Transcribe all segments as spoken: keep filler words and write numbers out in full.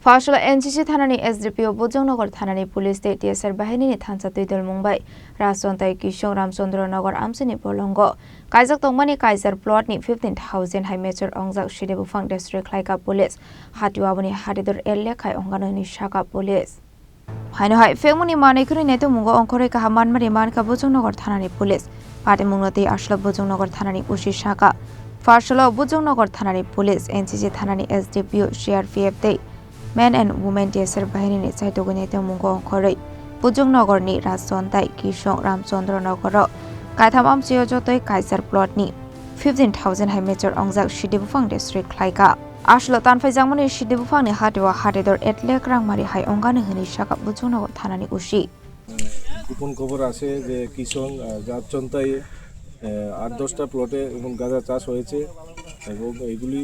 Pashula N C C thanani S D P O, Bujongnagar thanani police tei T S R bahinini thansa twi dwlmung bai Rajchontai Kisong Ramchandra Nagar amchini bolongo kaijak tongmani Kaiser plot ni fifteen thousand hai mechor ongjak sidi buphang destroy khlaika police. Hatio aboni hatidor el lekhai ongano hwnwi saka police. Haino hai phekmani manwi khwnwi naitukmungo ongkhorwi kaham manmari mankha Bujongnagar thanani police. Patimungno tei aswlw Bujongnagar thanani O C saka. Pashula Bujongnagar thanani police, N C C thanani S D P O, C R P F tei Men and Women T S R bahinini chaitugwi naitukmungo ongkhorwi Bujongnagarni Rajchontai Kisong Ramchandra Nagaro kaitham amchio jotoi Kaiser plot ni fifteen thousand hai mechor ongjak sidi buphang destroy khlaika. Aswlw tanphaijakmani sidi buphangni hatio hatidor et lakh rangmari hai ongani hwnwi saka Bujongnagar thanani O C. গোপন খবর আছে যে কিষং, আহ, রাজচন্তায়, আহ, আট দশটা প্লটে এবং গাঁজা চাষ হয়েছে এবং এইগুলি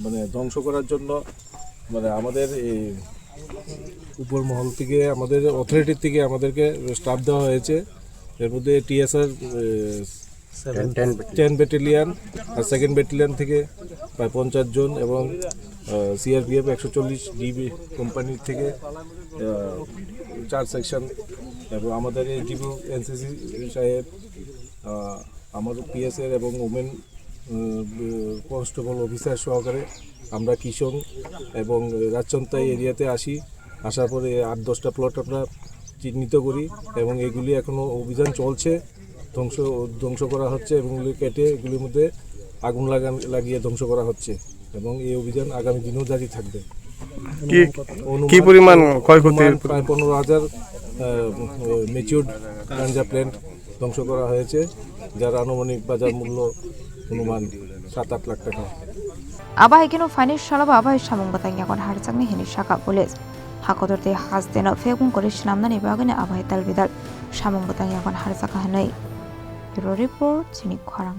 মানে ধ্বংস করার জন্য মানে আমাদের এই উপর মহল থেকে, আমাদের অথরিটির থেকে আমাদেরকে স্টাফ দেওয়া হয়েছে। এর মধ্যে TSR, uh, seven. Ten battalion. Ten battalion আর সেকেন্ড ব্যাটালিয়ন থেকে প্রায় পঞ্চাশ জন এবং, আহ, সিআরপিএফ একশো চল্লিশ ডিবি কোম্পানির থেকে, আহ, চার সেকশন এবং আমাদের এই ডিবি এনসিসি সাহেব, আহ, আমার পিএসএর এবং ওমেন, আহ, কনস্টেবল অফিসার সহকারে আমরা কিষং এবং রাজচন্তাই এরিয়াতে আসি। আসার পরে আট দশটা প্লট আমরা চিহ্নিত করি এবং এগুলি এখনো অভিযান চলছে। ধ্বংস, ধ্বংস করা হচ্ছে এবং এগুলি কেটে এগুলির মধ্যে আগুন লাগান-, লাগিয়ে ধ্বংস করা হচ্ছে এবং এই অভিযান আগামী দিনেও জারি থাকবে। কি, অনুমান, কি পরিমাণ ক্ষয়ক্ষতি? অনুমান প্রায় পনেরো হাজার, আহ, ম্যাচিউরড গাঞ্জা প্ল্যান্ট ধ্বংস করা হয়েছে, যার আনুমানিক বাজার মূল্য অনুমান সাত আট লাখ টাকা। Abo hai kheno phaini salo bo abo hai samung bwtang yakon harjaknai hwnwi saka police. Hakotor tei hasteno phekmung kwrwi swnamnani bagwino abo hai dalbidal samung bwtang yakon harjakha hwnwi. Bureau Report, chini khorang.